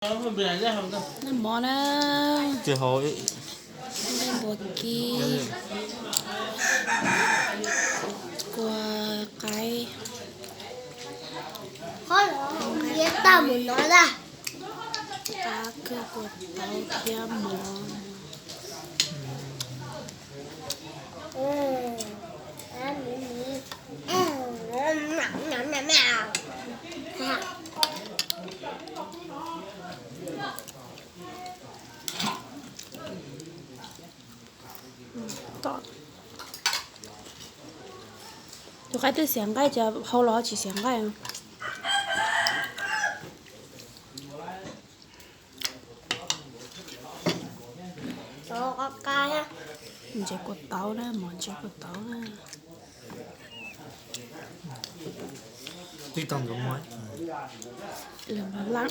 Noj mov na. Nqaij npua kib, kua qaib, qab kub, kua tauv thiab mov. Tus qaib twb xiav nqaij, cas hau los tsis xiav nqaij. Ntses kua tauv na, mov ntses kua tauv na. Lwm lab.